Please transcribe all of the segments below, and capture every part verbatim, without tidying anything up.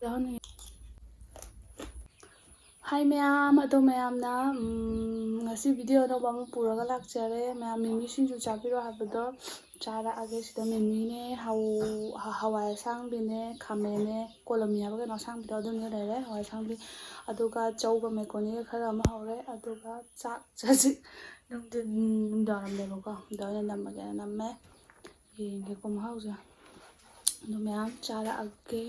ꯌꯥꯎꯍꯟꯅꯤꯡꯉꯤ꯫ ꯍꯥꯏ ꯃꯌꯥꯝ, ꯑꯗꯣ ꯃꯌꯥꯝꯅ, ꯎꯝ, ꯉꯁꯤ ꯚꯤꯗꯤꯑꯣ ꯑꯅꯧꯕ ꯑꯃ ꯄꯨꯔꯒ ꯂꯥꯛꯆꯔꯦ꯫ ꯃꯌꯥꯝ ꯃꯤꯃꯤ ꯁꯤꯡꯖꯨ ꯆꯥꯕꯤꯔꯣ ꯍꯥꯏꯕꯗꯣ ꯆꯥꯔꯛꯑꯒꯦ꯫ ꯁꯤꯗ ꯃꯤꯃꯤꯅꯦ, ꯍꯧ-, ꯍ-, ꯍꯋꯥꯏ ꯑꯁꯥꯡꯕꯤꯅꯦ, ꯈꯥꯃꯦꯟꯅꯦ, ꯀꯣꯂꯝꯅꯤ ꯍꯥꯏꯕ ꯀꯩꯅꯣ ꯑꯁꯥꯡꯕꯤꯗꯣ, ꯑꯗꯨꯅꯦ ꯂꯩꯔꯦ, ꯍꯋꯥꯏ ꯑꯁꯥꯡꯕꯤ꯫ ꯑꯗꯨꯒ ꯆꯧꯒ ꯃꯦꯀꯣꯅꯤꯒ ꯈꯔ ꯑꯃ ꯍꯧꯔꯦ꯫ ꯑꯗꯨꯒ ꯆꯥꯛ ꯆꯥꯁꯤ꯫ ꯅꯨꯡꯊꯤꯟ, ꯅꯨꯡꯗꯥꯡꯋꯥꯏꯔꯝꯅꯦꯕꯀꯣ, ꯑꯗꯣ ꯑꯩꯅ ꯅꯝꯃꯒꯦꯅ ꯅꯝꯃꯦ꯫ ꯌꯦꯡꯒꯦꯀꯣ ꯃꯍꯥꯎꯁꯦ꯫ ꯑꯗꯣ ꯃꯌꯥꯝ ꯆꯥꯔꯛꯑꯒꯦ꯫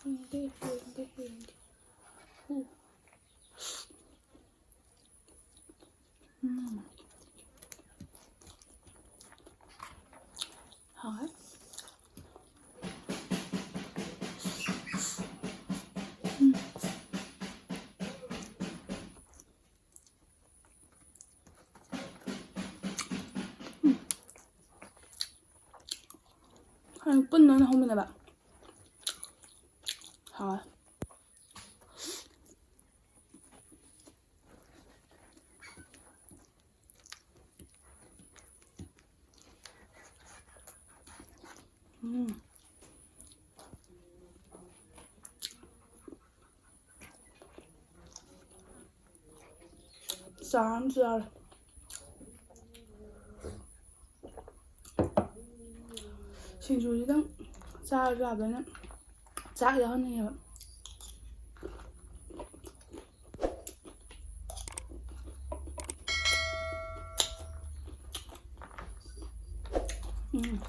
ꯌꯦꯡꯒꯦ, ꯌꯦꯡꯒꯦ, ꯌꯦꯡꯒꯦ꯫ ꯎ꯫ ꯎꯝ꯫ ꯍꯥꯎꯋꯦ꯫ ꯎꯝ꯫ ꯎꯝ꯫ ꯄꯨꯟꯅ ꯑꯣꯏꯅ ꯍꯧꯃꯤꯟꯅꯕ꯫ ꯍꯥꯎꯋꯦ꯫ ꯎꯝ꯫ ꯆꯥ ꯑꯃꯁꯨ ꯌꯥꯎꯔꯦ꯫ ꯁꯤꯡꯖꯨꯁꯤꯗꯪ ꯆꯥꯔꯁꯨ ꯌꯥꯕꯅꯤꯅ ꯆꯥꯛ ꯌꯥꯎꯍꯟꯅꯤꯡꯉꯦꯕ꯫ ꯎꯝ꯫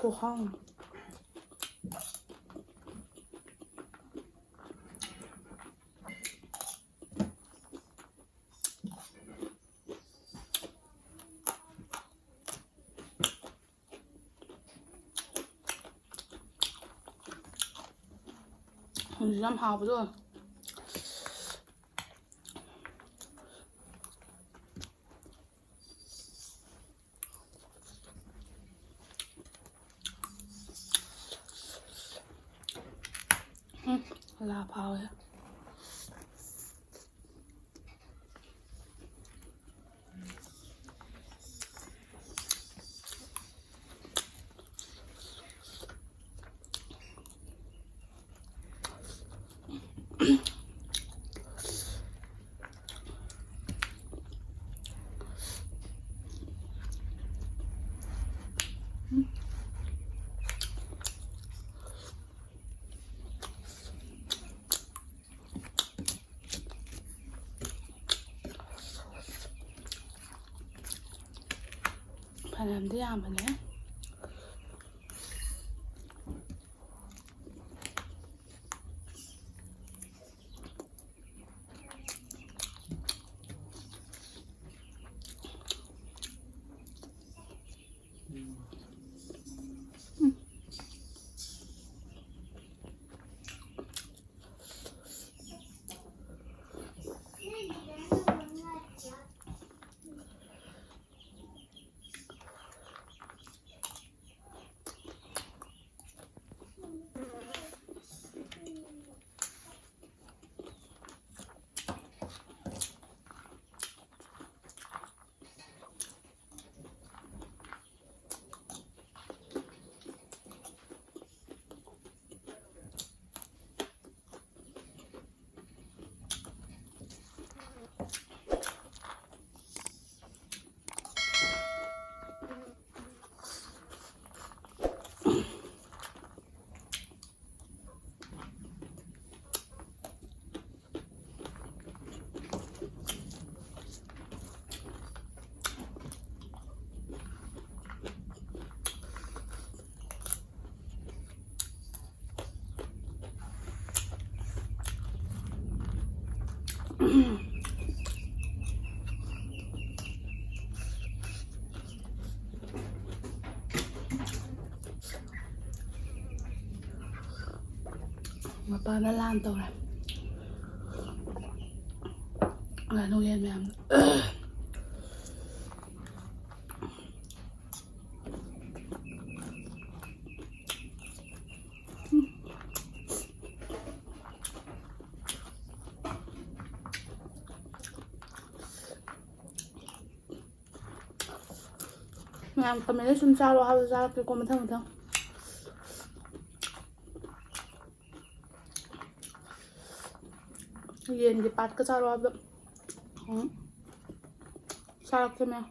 ꯈꯨꯍꯥꯎ ꯑꯃ꯫ ꯍꯧꯖꯤꯛ ꯌꯥꯝ ꯍꯥꯎꯕꯗꯣ꯫ ꯎꯝ, ꯂꯥ ꯐꯥꯎꯋꯦ꯫ ꯐꯅꯌꯥꯝꯗꯤ ꯌꯥꯝꯕꯅꯦ꯫ ꯃꯄꯥꯅ ꯂꯥꯟ ꯇꯧꯔꯦ꯫ ꯉꯥꯅꯨ ꯌꯦꯟ ꯃꯌꯥꯝꯗꯣ꯫ ꯃꯌꯥꯝ ꯀꯃꯦꯟꯗ ꯁꯨꯝ ꯆꯥꯔꯣ ꯍꯥꯏꯕꯗꯣ ꯆꯥꯔꯛꯀꯦꯀꯣ, ꯃꯊꯪ ꯃꯊꯪ꯫ ꯌꯦꯟꯒꯤ ꯄꯥꯔꯠꯀ ꯆꯥꯔꯣ ꯍꯥꯏꯕꯗꯣ꯫ ꯎꯝ꯫ ꯆꯥꯔꯛꯀꯦ ꯃꯌꯥꯝ꯫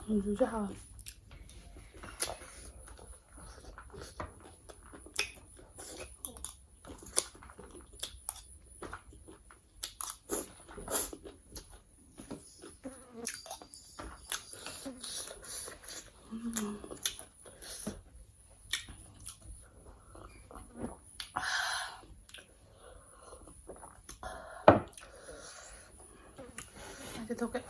ꯁꯤꯡꯖꯨꯁꯦ ꯍꯥꯎꯋꯦ꯫ ꯃꯩ ꯇꯩꯊꯣꯛꯀꯦ꯫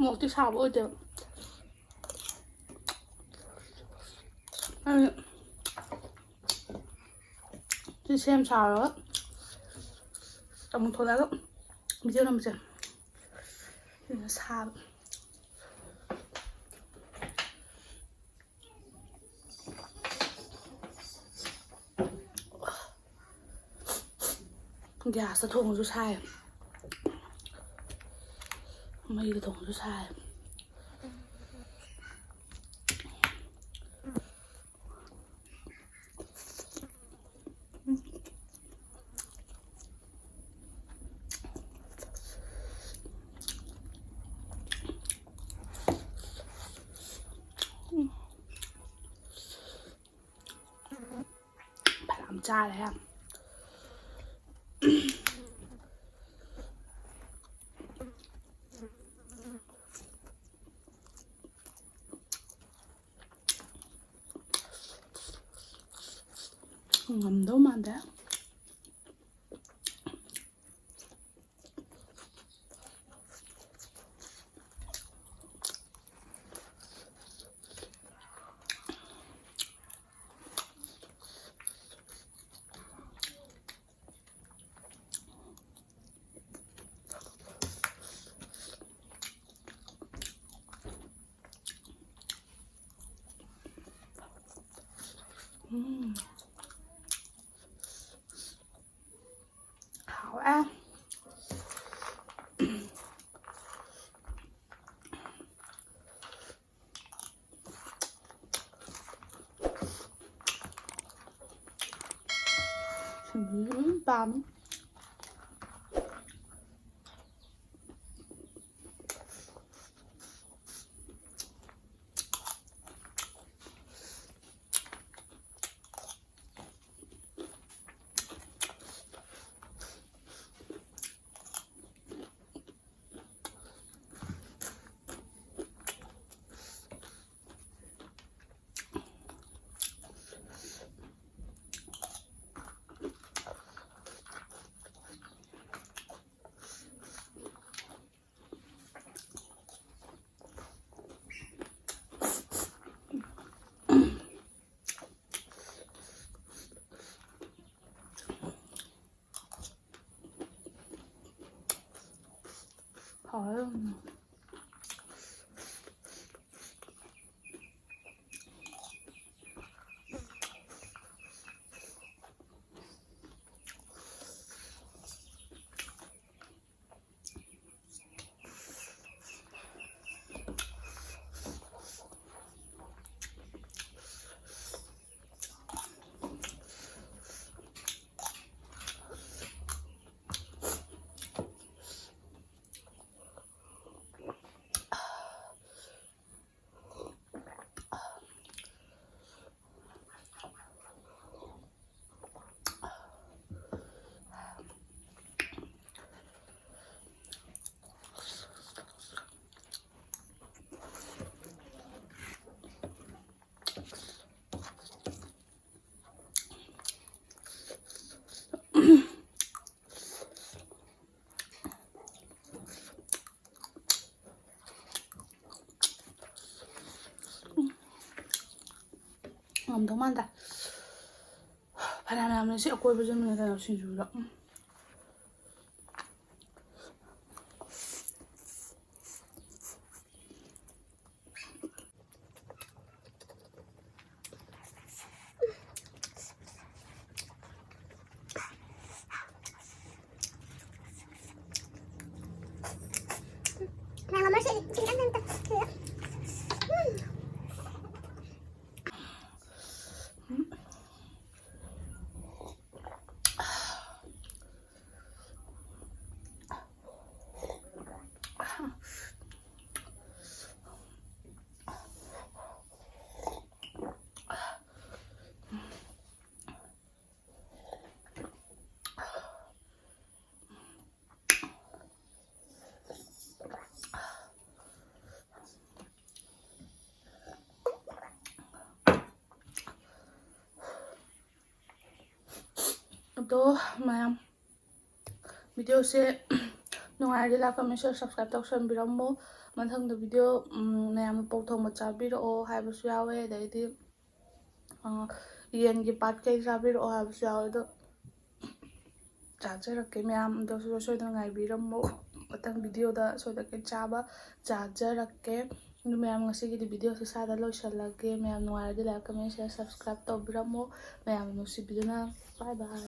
ꯃꯣꯔꯣꯛꯇꯤ ꯁꯥꯕ ꯑꯣꯏꯗꯦꯕ꯫ ꯑꯗꯨ ꯁꯤ ꯁꯦꯝ ꯁꯥꯔꯒ ꯑꯃꯨꯛ ꯊꯣꯛꯂꯛꯑꯒ ꯚꯤꯗꯤꯑꯣ ꯅꯝꯕꯁꯦ꯫ ꯑꯗꯨꯅ ꯁꯥꯕ꯫ ꯒ꯭ꯌꯥꯁꯇ ꯊꯣꯡꯉꯁꯨ ꯁꯥꯏ꯫ ꯃꯩꯒ ꯊꯣꯡꯁꯨ ꯁꯥꯏ꯫ ꯐꯅꯌꯥꯝ ꯆꯥꯔꯦ꯫ ꯉꯝꯗꯧ ꯃꯥꯟꯗꯦ꯫ ꯎꯝ꯫ ꯍꯥꯎꯋꯦ꯫ ꯁꯤꯡꯖꯨꯁꯨ ꯑꯗꯨꯝ ꯄꯥꯝꯃꯤ꯫ ꯍꯥꯎꯋꯦ ꯌꯥꯝꯅ꯫ ꯗꯧ ꯃꯥꯟꯗ꯫ ꯐꯅꯌꯥꯝ ꯌꯥꯝꯅ ꯁꯤ ꯑꯀꯣꯏꯕꯁꯨ ꯃꯅꯗꯅ ꯁꯤꯡꯖꯨꯗ꯫ ꯎꯝ꯫ ꯑꯗꯣ ꯃꯌꯥꯝ, ꯚꯤꯗꯤꯑꯣꯁꯦ ꯅꯨꯡꯉꯥꯏꯔꯗꯤ like, comment, share, subscribe ꯇꯧꯁꯟꯕꯤꯔꯝꯃꯣ꯫ ꯃꯊꯪꯗ ꯚꯤꯗꯤꯑꯣ, ꯎꯝ, ꯃꯌꯥꯝꯅ ꯄꯣꯛ ꯊꯣꯡꯕ ꯆꯥꯕꯤꯔꯛꯑꯣ ꯍꯥꯏꯕꯁꯨ ꯌꯥꯎꯋꯦ, ꯑꯗꯩꯗꯤ, ꯑ, ꯌꯦꯟꯒꯤ part ꯀꯩ ꯆꯥꯕꯤꯔꯛꯑꯣ ꯍꯥꯏꯕꯁꯨ ꯌꯥꯎꯋꯦ꯫ ꯑꯗꯣ ꯆꯥꯖꯔꯛꯀꯦ ꯃꯌꯥꯝ, ꯑꯗꯣ ꯁꯣꯏꯗꯅ ꯉꯥꯏꯕꯤꯔꯝꯃꯣ꯫ ꯃꯊꯪ ꯚꯤꯗꯤꯑꯣꯗ ꯁꯣꯏꯗꯅ ꯆꯥꯕ ꯆꯥꯖꯔꯛꯀꯦ꯫ ꯑꯗꯨ ꯃꯌꯥꯝ, ꯉꯁꯤꯒꯤꯗꯤ ꯚꯤꯗꯤꯑꯣꯁꯦ ꯁ꯭ꯋꯥꯏꯗ ꯂꯣꯏꯁꯤꯜꯂꯒꯦ꯫ ꯃꯌꯥꯝ ꯅꯨꯡꯉꯥꯏꯔꯗꯤ like, comment, share, subscribe ꯇꯧꯕꯤꯔꯝꯃꯣ꯫ ꯃꯌꯥꯝ ꯅꯨꯡꯁꯤꯕꯤꯗꯨꯅ bye bye꯫